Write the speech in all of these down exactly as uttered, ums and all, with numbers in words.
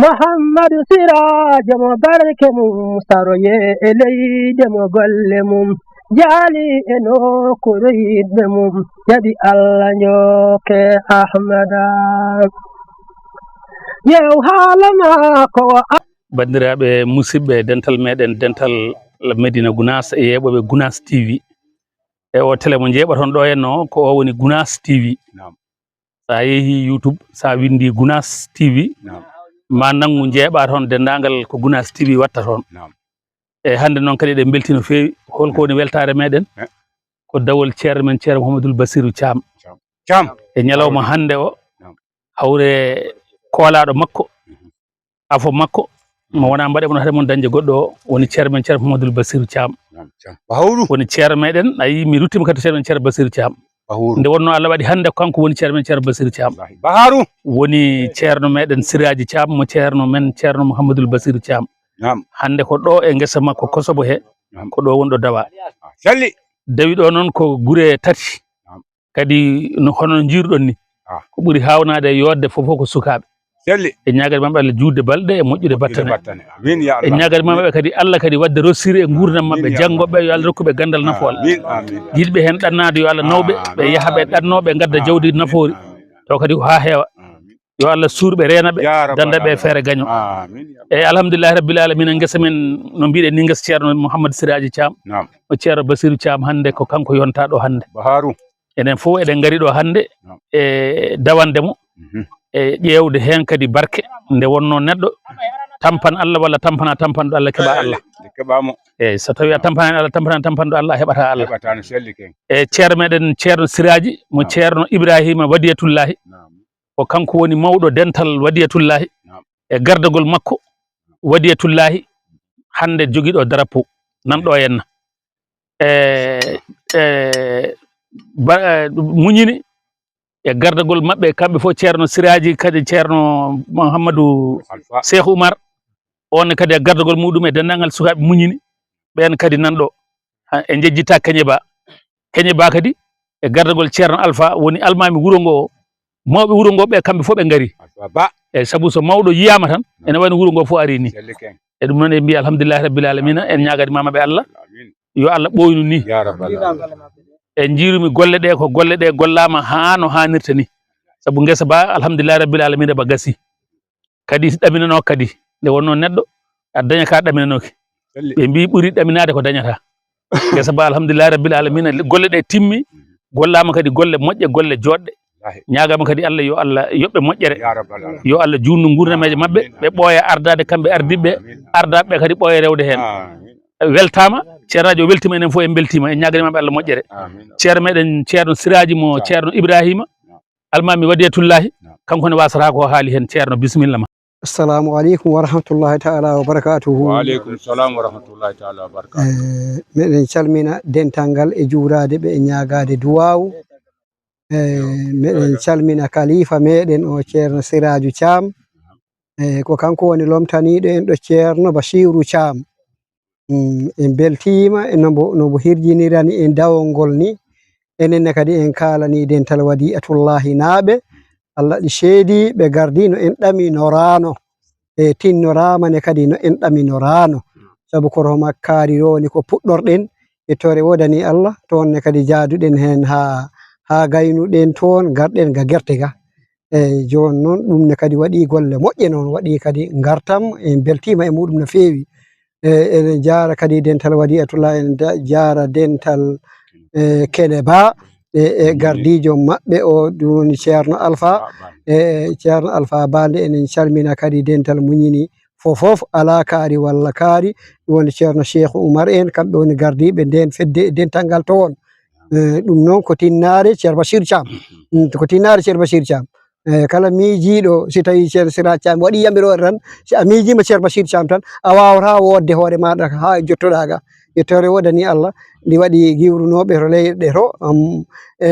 Muhammadu Siraajo mo barke mum saroye e leyde mo golle mum jaali e nokkuure yiɗɓe mum jaɓi Allah njooke Ahmada. Yew haala maako o Banndiraaɓe musidɓe dental meɗen, dental Medina Gunaas e yeeɓooɓe Gunaas T V. E o télé mo njeeɓaton ɗo henno, ko o woni Gunaas T V. Naam. Sa yehi YouTube, sa winndi Gunaas T V, Naam. ma nanngu njeeɓa toon denndaangal ko Gunaas T V watta toon. Naam. E hannde noon kadi eɗen mbeltii no feewi. Holko woni weltaare meɗen? Eh. Ko dawol ceerno men, Ceerno Mouhamadoul Bassirou Thiam. Thiam. Thiam. E ñalawma hannde o, Naam. hawre koolaaɗo makko, Mhm. afo makko, mo wonaa mbaɗe mon hade mon dañde goɗɗo o, woni ceerno men, Ceerno Mouhamadoul Bassirou Thiam. Naam, Thiam. Bahawru. Woni ceerno meɗen, a yii mi ruttiima kadi to ceerno men, Ceerno Bassirou Thiam. Bahawru. Nde wonnoo Allah waɗi hannde ko kanko woni ceerno men, Ceerno Bassirou Thiam. Wallaahi. Bahaaru. Woni ceerno meɗen Siraaji Thiam, mo ceerno men, Ceerno Mouhamadoul Bassirou Thiam. Naam. Hannde ko ɗo e ngesa makko Kosobo he, Naam. ko ɗo woni ɗo dawa. Ah, selli. Dawi ɗo noon ko gure tati. Naam. Kadi no hono no njiiruɗon ni. Ah. Ko ɓuri haawnaade e yooɗde fof fof ko sukaaɓe. Selli. E ñaagade maɓɓe Allah juutde balɗe e moƴƴude Moƴƴude battane. battane. Amiin, ya E Allah. ñaagade maɓɓe kadi Allah kadi waɗde rossiri e nguurndam maɓɓe. Amiin, ya Janngo Allah. ɓe yo Allah rokku ɓe ganndal nafoore. Amiin, amiin. Yiɗɓe heen ɗannaade yo Allah naw ɓe, ɓe yaha ɓe ɗanno, ɓe ngadda Amiin, jawdi amiin, nafoori. amiin. Taw kadi ko haa heewa. Amiin. Yo Allah suur ɓe, reena ɓe, Ya Rabbal danda ɓe Alamin. feere gaño. Amiin, ya Rabbal E alhamdulillahi rabbil alamina, ngesa men, no mbiɗen ni, ngesa ceerno Mouhammad Siraaji Thiam. Naam. O ceerno Bassirou Thiam, hannde ko kanko yontaa ɗo hannde. Bahaaru. Enen fof eɗen ngari ɗo hannde Naam. e dawande mo, Mhm. e ƴeewde heen kadi barke, nde wonnoo neɗɗo tampan Allah walla tampana tampanɗo Allah keɓa Eh, Allah. nde keɓa mo. Eeyi, so tawii a tampanaani Allah, tampanaani tampanɗo Allah, a heɓataa Allah. Heɓataa no selli ken. E ceerno meɗen, Ceerno Siraaji, mo Naam. Ceerno Ibrahima Wadiyatullahi, Naam. ko kanko woni mawɗo dental Wadiyatullahi Naam. e gardagol makko, Wadiyatullahi, hannde jogiiɗo drapeau, nan ɗo henna. E, e, ba-, e, muñini e gardagol maɓɓe, kamɓe fof, Ceerno Siraaji, kadi Ceerno Mouhamadou Alpha. Cheikh Oumar, on kadi e gardagol muɗum e denndaangal sukaaɓe muñini, ɓeen kadi nan ɗo. Ha, e njejjita Keñe Ba. Keñe Ba kadi e gardagol Ceerno Alpha, woni almaami wuro ngo o. Mawɓe wuro ngo ɓe, kamɓe fof ɓe ngari. Alpha Ba. Eeyi, sabu so mawɗo yiyaama tan, ene wayno wuro ngo fof ari ni. Selli ken. E ɗum noon, en mbiya alhamdulillahi rabbil alamina, en ñaagani maama ɓe Allah. Amiin. Yo Allah ɓooynu ni. Ya Rabbal Alamin. E njiirumi golle ɗe, ko golle ɗe gollaama haa no haanirta ni. Sabu ngesa ba, alhamdulillahi rabbil alamina, ba gasi. Kadi ɗaminanoo kadi, nde wonnoo neɗɗo, a daña ka ɗaminanooki. Selli. Ɓe mbii ɓuri ɗaminaade ko dañata. Ngesa ba, alhamdulillahi rabbil alamina, golle ɗe timmi, gollaama kadi golle moƴƴe, golle jooɗɗe. Wallaahi. Ñaagaama kadi Allah, yo Allah yoɓ ɓe moƴƴere. Ya Rabbal Alamin. Yo Allah juutnu nguurnameeje maɓɓe, Amiin. ɓe ɓooya ardaade kamɓe ardiiɓe, Amiin. ardaaɓe ɓe kadi ɓooya rewde heen. Amiin. Weltaama, Ceerno Rajo weltiima, enen fof en mbeltiima, en ñaaganii maɓɓe Allah moƴƴere. Amiin. Ceerno meɗen, Ceerno Siraaji mo Ceerno. Ceerno Ibrahima, Naam. Almaami Wadiyatullahi, Naam. kanko ne waasata ko haali heen. Ceerno, bisimilla ma. Assalamu aleykum wa rahmatullahi taala wa barakatuhu. Wa aleykum salam wa rahmatullahi taala wa barakatuhu. Eh, meɗen calmina dental ngal e juuraade ɓe e ñaagaade duwaawu. Eh, meɗen calmina kalifa meɗen o, Ceerno Siraju Caam. Eh, ko kanko woni lomtaniiɗo en ɗo, Ceerno Bashiru Caam. Mm, en mbeltiima e no mbo, no mbo hirjinirani en dawol ngol ni. Enen ne kadi en kaalanii dental Wadi'atullaahi naaɓe. Allah ɗi seedi, ɓe gardi no en ɗaminoraano. E tinnoraama ne kadi no en ɗaminoraano. Sabu ko to makkaari ɗo woni ko puɗɗorɗen. E toore wodani Allah, toon ne kadi jaaduɗen heen haa, haa gaynuɗen toon, garɗen ga gerte ga. Eeyi, jooni noon, ɗum ne kadi waɗi golle moƴƴe noon, waɗi kadi ngartam, en mbeltiima e muɗum no feewi. E, eɗen jaara kadi dental Wadi'atullah, en da-, jaara dental, e, Kene Ba, e, e gardiijo maɓɓe o, ɗum woni Ceerno Alfa. E, Ceerno Alfa Balde, enen calmina kadi dental muñini fof fof, alaa kaari walla kaari, ɗum woni Ceerno Cheikh Oumar en, kamɓe woni gardiiɓe nden fedde e dental ngal toon. E, ɗum noon ko tinnaare Ceerno Bachir Thiam. Mm, ko tinnaare Ceerno Bachir Thiam. E, kala miijiiɗo, si tawii Ceerno Sira Thiam waɗi yamiroore tan, si a miijiima Ceerno Bachir Thiam tan, a waawataa woodde hoore maaɗa haa jottoɗaa ga. Yettoore wodani Allah, ndi waɗi giwrunooɓe to leyɗe to, am, e,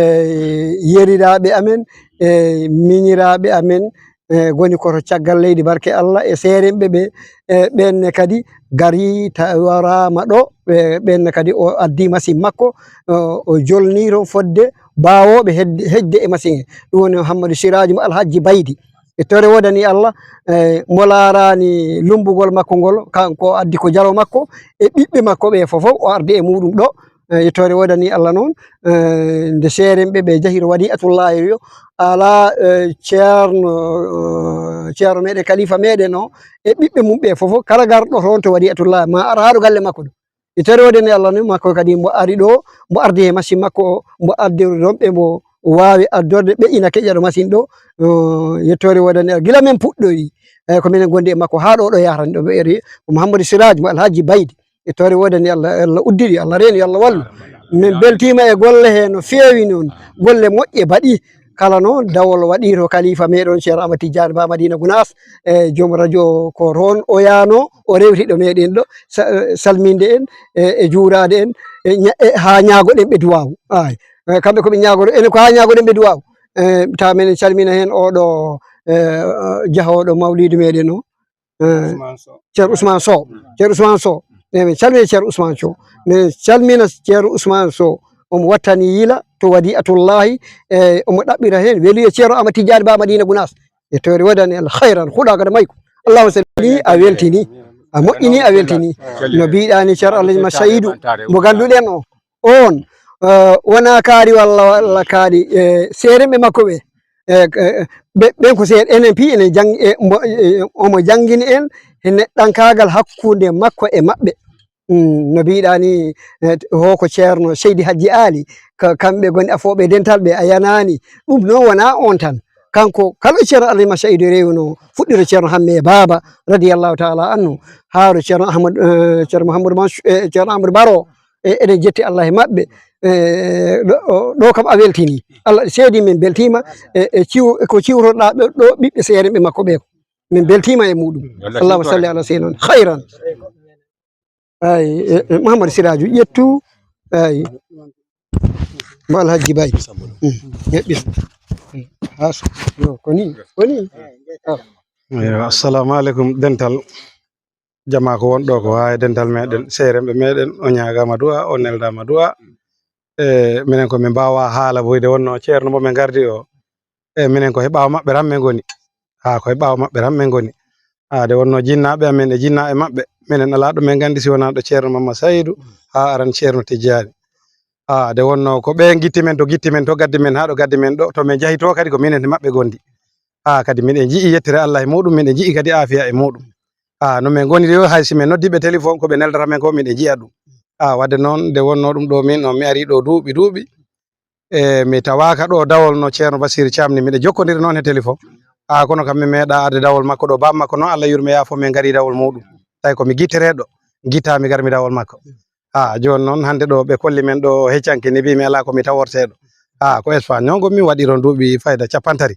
yeriraaɓe amen, e, miñiraaɓe amen, e, ngoni ko to caggal leydi, barke Allah, e seeremɓe ɓe, e, ɓeen ne kadi ngarii ta-, waraama ɗo, e, ɓeen ne kadi o addi masiŋ makko, o, o jolnii toon fodde baawooɓe hedde, hejde e masiŋ he. Ɗum woni Hammadu Siraaji mo Alhajji Baydi. Yettoore woodani Allah, eh, mo laaraani lummbugol makko ngol, kanko addi ko jalo makko, e ɓiɓɓe makko ɓe fof, o ardi e muɗum ɗo. Eh, yettoore woodani Allah noon, eh, nde seeremɓe ɓe njahi to Wadi'atullaahi yo, alaa, eh, ceerno, eh, ceerno meɗen, kalifa meɗen o, e ɓiɓɓe mum ɓe fof, kala garɗo toon to Wadi'atullaahi, ma ar haa ɗo galle makko ɗo. Yettoore woodani Allah noon, makko kadi mbo ari ɗo, mbo ardi he machine makko o, mbo addi ɗon ɓe mbo waawi addorde, ɓe ina keƴa ɗo machine ɗo. Eh, yettoore woodani Allah. Gila men puɗɗoyi, eh, ko minen gondi e makko haa ɗo, ɗo yahrani ɗo ɓe eri, ko Mouhamadou Siraj, mo Alhaji Baydi. Yettoore woodani Allah, Allah uddiri, Allah reeni, Allah wallu. Min beltiima e golle he no feewi noon, golle moƴƴe mbaɗi. Kala noon dawol waɗi to kalifa meɗen Ceerno Ahmad Tijjaani Ba Madina Gunaas, e joom radio ko toon o yaano, o rewti ɗo meɗen ɗo, sa-, salminde en, e, e juuraade en, e ña-, e haa ñaagoɗen ɓe duwaawu. Ay, e kamɓe ko ɓe ñaagoto, enen ko haa ñaagoɗen ɓe duwaawu. E, tawa menen calmina heen oɗo, e, jahooɗo mawliidu meɗen o. Eh, Ousmane Sow. Ceerno Ousmane Sow. Ceerno Ousmane Sow. Emin calmina Ceerno Ousmane Sow. Min calmina Ceerno Ousmane Sow. Omo wattani yila to Wadi'atullaahi, e omo ɗaɓɓira heen weliyo Ceerno Ahmad Tijjaani Ba Madina Gunaas. Yettoore woodani Allah, khayran, huɗa kada mayko. Allahumma salli, a weltini, a moƴƴini, a weltini. No mbiɗa ni, Ceerno Alhaji Ma Sayidu, mo ngannduɗen o, oon, eh, wonaa kaari walla, walla kaari, eh, seeremɓe makko ɓe. Eh, eh, ɓe, ɓen ko seeɗa, enen fii enen jang-, eh, mbo-, eh, omo janngini en he neɗɗankaagal hakkunde makko e maɓɓe. Mm, no mbiɗa ni, eh, ho ko Ceerno Seydi Hajji Aali, ka-, kamɓe ngoni afooɓe dental ɓe, a yanaani. Ɗum noon wonaa oon tan. Kanko, kala Ceerno Alhaji Ma Sayidu rewno, fuɗɗiro Ceerno Hamme Baaba, radiyallahu taala anhu, haa ɗo Ceerno Ahmad, eh, Ceerno Mouhamadou Mansour, eh, Ceerno Amadou Baro, e, eɗen jetti Allah e maɓɓe. E, ɗo, o, ɗo kam a weltini. Allah seedi min beltima. E, e ciw-, ko ciwtoɗa ɗo, ɗo ɓiɓɓe seerenɓe makko ɓe ko. Min beltima e muɗum. Allahumma salli ala sayyidina Muhammad. Khayran. Ay, e, e, Mouhamadou Siraju, ƴettu. Ay. Mo Alhaji Bay. Mm. Ƴeɓɓis. Mm. Has. Yo, ko ni, ko ni. Ah. Eyo, assalamu aleykum, dental. Jamaa ko won ɗo ko haa e dental meɗen, seeremɓe meɗen, o ñaagaama du'a, o neldaama du'a. E, minen ko min mbaawa haala boyde wonno ceerno mo min ngardi o. E, minen ko he ɓaawo maɓɓe tan min ngoni. Haa ko he ɓaawo maɓɓe tan min ngoni. Haa nde wonno jinnaaɓe amen e jinnaaɓe maɓɓe, minen alaa ɗo min nganndi si wonaa ɗo Ceerno Mamma Saydu, haa aran Ceerno Tijjaani. Haa nde wonno ko ɓe ngitti men to gitti men to gaddi men haa ɗo gaddi men ɗo, to min njahi to kadi ko minen e maɓɓe ngondi. Haa kadi miɗen nji'i yettere Allah e muɗum, miɗen nji'i kadi aafiya e muɗum. Haa no min ngoni ɗo, hay si min noddi ɓe téléphone ko ɓe neldata men ko miɗen nji'a ɗum. Haa wadde noon nde wonno ɗum ɗo min noon mi ari ɗo duuɓi duuɓi. E mi tawaaka ɗo dawol no Ceerno Basiir Caam ni, miɗen jokkondiri noon he téléphone. Haa kono kam mi meeɗa arde dawol makko ɗo, baaba makko noon Allah yurme yaafo min ngari dawol muɗum. Tawi ko mi gittereeɗo, gittaa mi gar mi dawol makko. Haa jooni noon hannde ɗo ɓe kolli men ɗo heccanke ni, mbii mi alaa ko mi taworteeɗo. Haa ko Espagne noon ko mi waɗi toon duuɓi fayda capantati.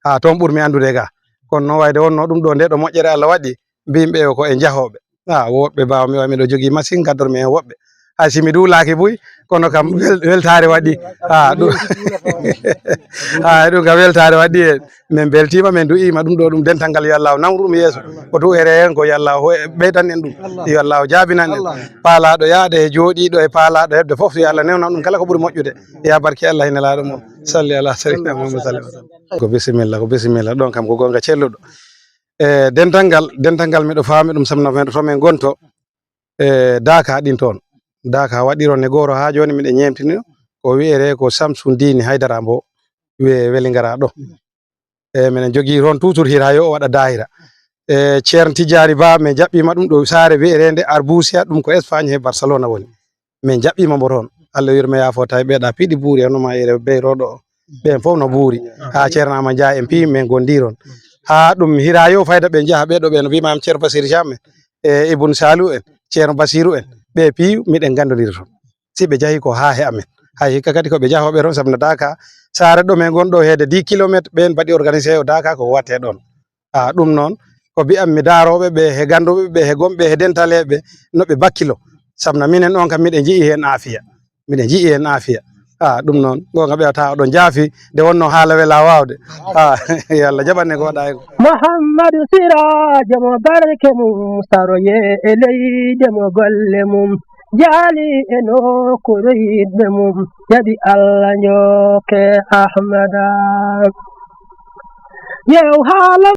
Haa toon ɓurmi anndude ga. Kono noon wayde wonno ɗum ɗo nde ɗo moƴƴere Allah waɗi, mbimi ɓe ko e jahooɓe. Haa woɓɓe mbaawa mi waɗi miɗo jogii machine ngaddormi heen woɓɓe. Hay si mi duulaaki buy, kono kam wel-, weltaare waɗi. Haa ɗum, haa ɗum kam weltaare waɗi heen. Min mbeltiima, min du'iima ɗum ɗo, ɗum dental ngal yo Allah nawru ɗum yeeso. Ko du'ere heen ko yo Allah ho-, ɓeydan en ɗum. Yo Allah jaabinan en. Paalaaɗo yahde e jooɗiiɗo e paalaaɗo heɓde fof, yo Allah newnan ɗum kala ko ɓuri moƴƴude. Ya barke Allah e nelaaɗo mum. Salli ala sayyidina Muhammad sallallahu alaihi wasallam. Ko bisimilla, ko bisimilla. Ɗon kam ko goonga celluɗo. E dental ngal, dental ngal miɗo faami ɗum, sabu no to min ngonto. E daaka ɗin toon. Daaka waɗi toon e gooro haa jooni miɗen ñeemtino. Ko wiyetee ko Samsuddiini Haydara mbo wiye weli ngara ɗo. E, minen jogii toon toujours hira yo o waɗa daahira. E, Ceerno Tijjaani Ba, min jaɓɓiima ɗum ɗo saare wiyeteende Arbusiya, ɗum ko Espagne he Barcelona woni. Min jaɓɓiima mbo toon. Allah yurme yaafo tawi ɓeeɗa piɗi buuri hono ma yere beyroɗo o. Ɓeen fof no buuri. Haa Ceerno Ama Njaay en piyi min gondi toon. Haa ɗum hira yo fayda ɓe njaha ɓee ɗo ɓe no mbiima am Ceerno Basiir Caam en. E Ibun Saalu en, Ceerno Basiiru en. Ɓe piyi miɗen nganndondiri toon. Si ɓe njahi ko haa he amen. Hay hikka kadi ko ɓe jahooɓe toon, sabu no daaka saare ɗo men ngonɗo heede dix kilomètres, ɓeen mbaɗi organisé o daaka ko watte ɗoon. A, ɗum noon, ko mbi'an mi daarooɓe ɓe he gannduɓe ɓe he gomɓe he dentaleeɓe no ɓe bakkilo. Sabu no minen on kam miɗen nji'i heen aafiya. Miɗen nji'i heen aafiya. A, ɗum noon, goonga ɓe tawa ɗo njaafi, nde wonno haala wela waawde. A, yo Allah jaɓan en ko waɗa heen ko. Muhammadu Siraajo mo barke mum saroye e leydi mo golle mum jaali e nokkuure yiɗɓe mum, jaɓi Allah njooke Ahmada. Yew haala.